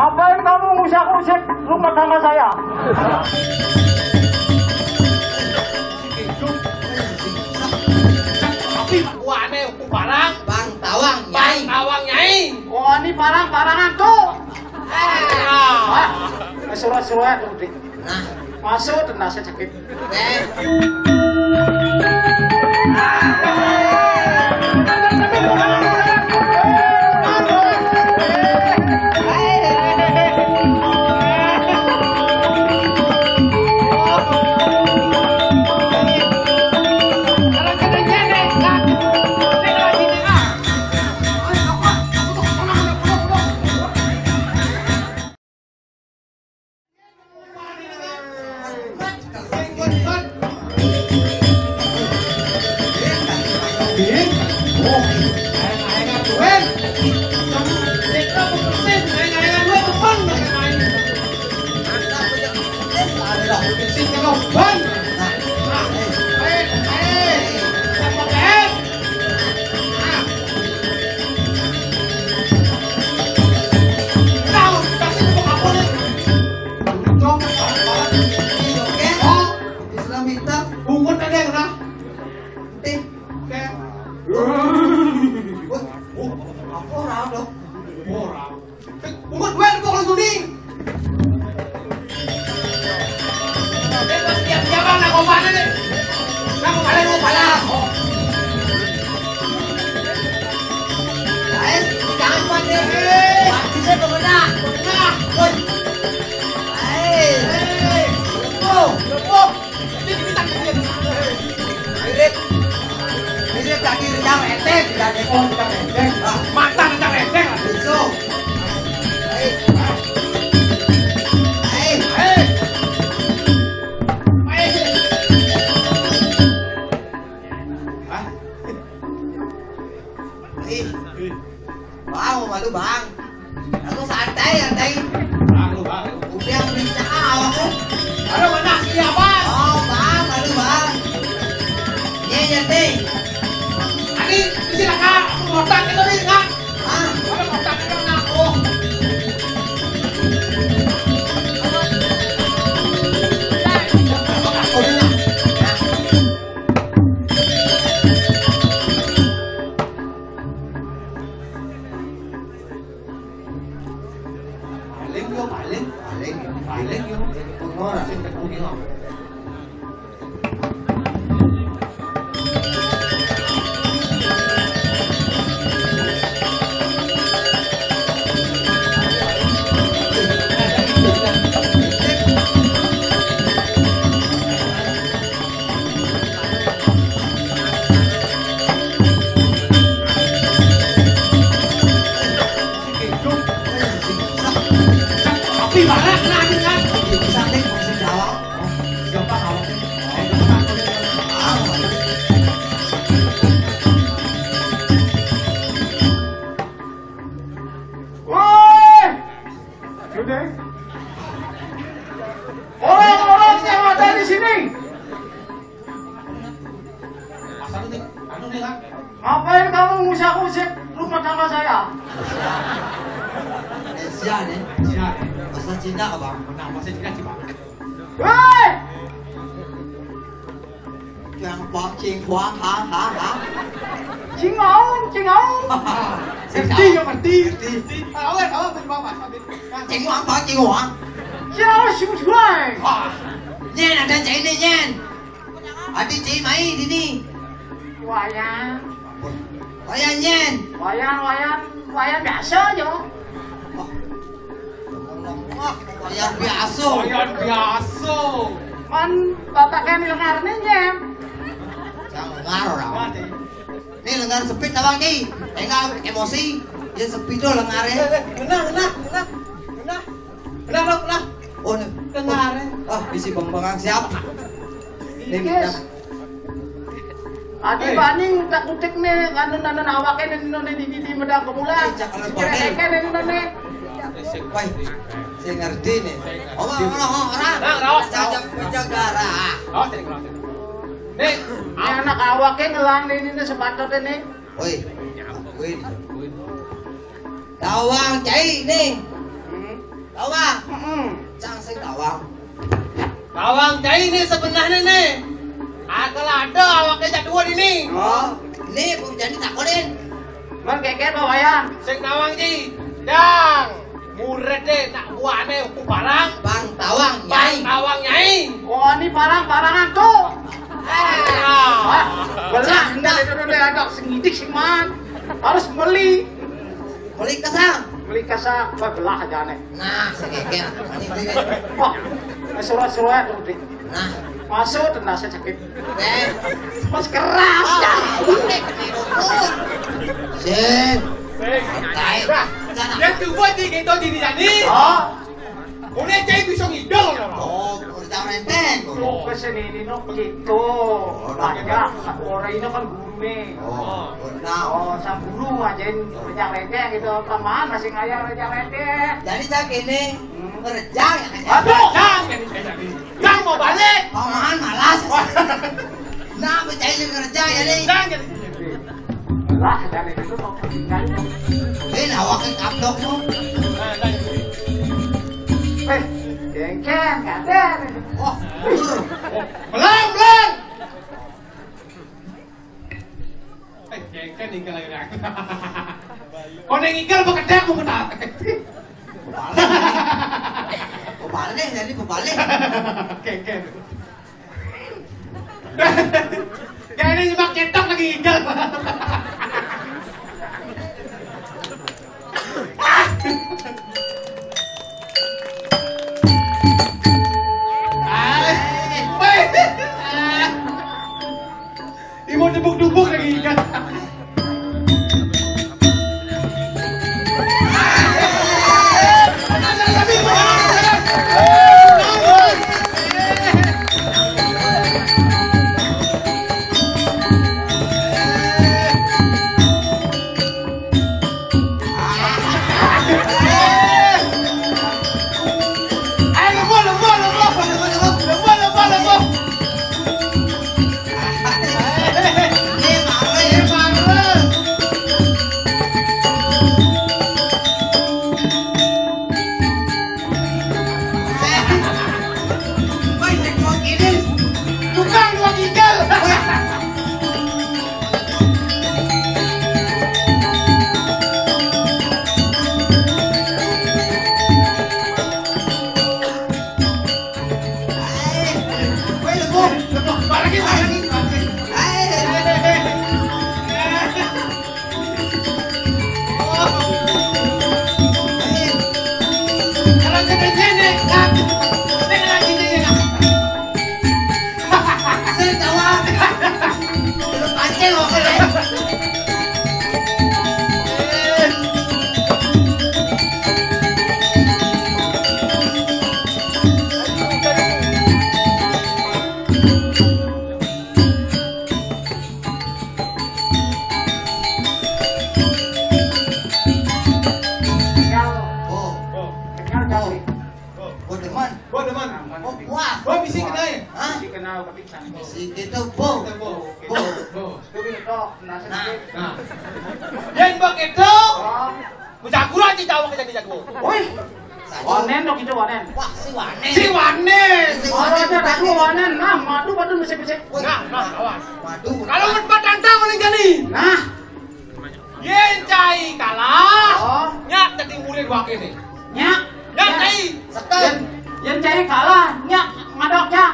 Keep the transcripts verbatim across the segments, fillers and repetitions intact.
Ngapain kamu ngusik-ngusik rumah tangga saya? Tapi kuane aku parang. Bang Tawang, Bang Nyai. Tawang, Nyai. Oh, ini parang-parangan tuh. Ah. Ah, surat-surat tuh, Dik. Nah. Masuk, tenang, saya sakit. Islam kita, bungut ada yang nah. Teh. Teh. Wah, wah, apa orang dong? Orang. Bungut gue tuh kalau kuning. Eh, pas tiap jalan aku mana nih? Aku mana mau pala? Oh. Guys, jangan pakai. Bisa pemenang. Pemenang. Woi. Hei. Hei. Oh, oh. Mirip. Mirip tadi rencang enteng, tidak depon rencang enteng. Ah, mata rencang enteng. Iso. Hei. Hei. Hei. Hei. Hah? Ih. Bang, malu, Bang. Aku santai, santai. Baru, baru. Udah bincang awakku. Baru mana siapa? Oh, Bang, malu, Bang. Iya, iya, teh. Tadi silakan aku ngotak itu nih, Kak. Ah, baru ngotak itu ngaku. Paling yo, paling, paling, paling yo. Ora sing ketemu yo. Tapi mana kena kan? Bisa nih, masih jawab. Siapa awaknya? Woi! Sudah. Orang-orang yang ada di sini. Asal nih, anu nih, kan? Ngapain kamu ngusik-ngusik rumah tangga saya? Indonesia nih. Indonesia nih. Bahasa Cina, Bang. Benar, bahasa Cina, Cina. Hei! Yang Pak Cing Huang, ha, ha, ha. Cing Aung, Cing Aung. Ngerti ya, ngerti. Ngerti. Awan, awan, tadi Bapak, tadi. Cing Huang, Pak Cing Huang. Cing Aung, Cing Huang. Wah. Nyen, ada Cing ini, Nyen. Adi Cing mai di ni. Wayan. Wayan, Nyen. Wayan, wayan, wayan biasa aja. Wah. Wah, wayan biasa. Wayan biasa. Man, bapak kan lengar nih, Nyen. Jangan lengar orang. Nih lengar sempit abang nih. Enggak emosi. Dia sempit tuh lengarnya. Eh, eh, genah, genah, genah. Genah. Genah, genah. Oh, nih. Lengarnya. Ah, bisi bengbengang siap. Nih, kita. Adi bani utak-utik nih, anu, anu, awaknya nih, anu, nih, di, di, di medang kemulan. Cakal. Cerekekan nih, anu, nih. Woi, saya ngerti nih. Oma, oma, oma, orang. Nah, raos, raos. Jajak penjagara. Raos, raos. Nih, ini anak awaknya ngelang nih, ini, nih, sepatutnya nih. Woi, woi. Tawang cai nih. Hmm. Tawang. Heeh. Cang sing tawang. Tawang cai né sebenehné né. Akal ada awaké jak dua dini. Oh, né guru jani takonin. Man kékér bawayan. Sing tawang, Ji. Dang. Muridé nak buahné ku parang. Bang tawang, Bang Nyai. Tawang, Nyai. Oh, ini parang-parangan tuh. Ah. Wah, belah. Canda. Ndak ada, ndak ada, ndak sengidik sih, Man. Harus beli. Beli kesang. Beli kesang, wah, belah aja nih. Nah, segeger. Ini beli. Wah, surat-surat tuh, Dik. Nah. Masuk, tendasnya sakit. Eh. Mas keras, ah, ya. Udah, kena rokok. Sip. Sip. Santai. Nah, yang kedua, Ji, gitu, Ji, Ji. Oh. Udah cai bisa ngidol, ya, Bang? Oh, kerja renteng. Oh, ke sini ini, no, gitu. Oh, banyak. Orang ini kan guru nih. Oh, nah. Oh, sang guru ngajain kerja renteng gitu. Paman masih ngajar kerja renteng. Jadi, cak ini, hmm, kerja ya, kerja. Aduh. Kerja, jadi, jadi. Yang mau balik. Paman malas. Wah. Nah, percaya kerja ya, nih. Kerja, jadi, jadi. Lah, dari itu mau pergi kan? Eh, lawak yang kaplok tuh. Eh, jengkel, kader. Oh, betul. Belang, belang. Eh, jengkel nih kalau yang. Kau neng igal bekedek mau ketawa. Kebalik. Kebalik, jadi kebalik. Jengkel. Kayak ini nyemak cetok lagi igal. Ibu dubuk-dubuk lagi igal. Tukang dua gigil. Gua demen. Gua demen. Oh, puas. Gua bisi kenal. Hah? Bisi kenal, tapi cantik. Bisi gitu, Bu. Gitu, Bu. Bu. Bu. Nah. Nah. Yang begitu. Oh. Jagoan si cawak jadi jago. Woi. Wanen dong itu, Wanen. Wah, si Wanen. Si Wanen. Si Wanen. Wanen. Nah, madu, madu, bisa, bisa. Nah, nah, awas. Waduh. Kalau empat tantang paling jadi. Nah. Yén cai kalah, oh, nyak jadi murid waké né. Nyak. Nyak, nyak. Cai. Seken. Yén, yén cai kalah, nyak ngadok, nyak.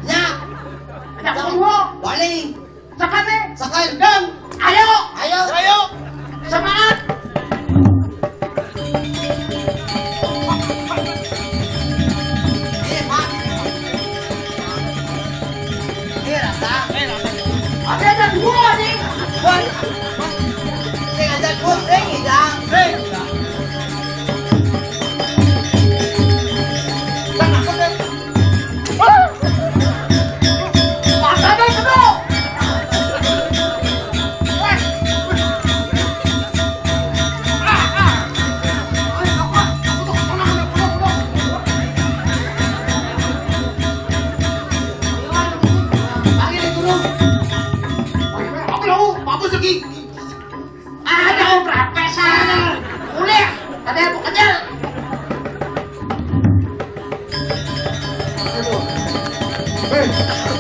Nyak. Ajak gua. Balik. Seken né. Seken. Dan. Ayo. Ayo. Ayo. Semangat. Ada, ada dua nih. Woi. Sing ada dua, sing, Idang. Sing. Hey.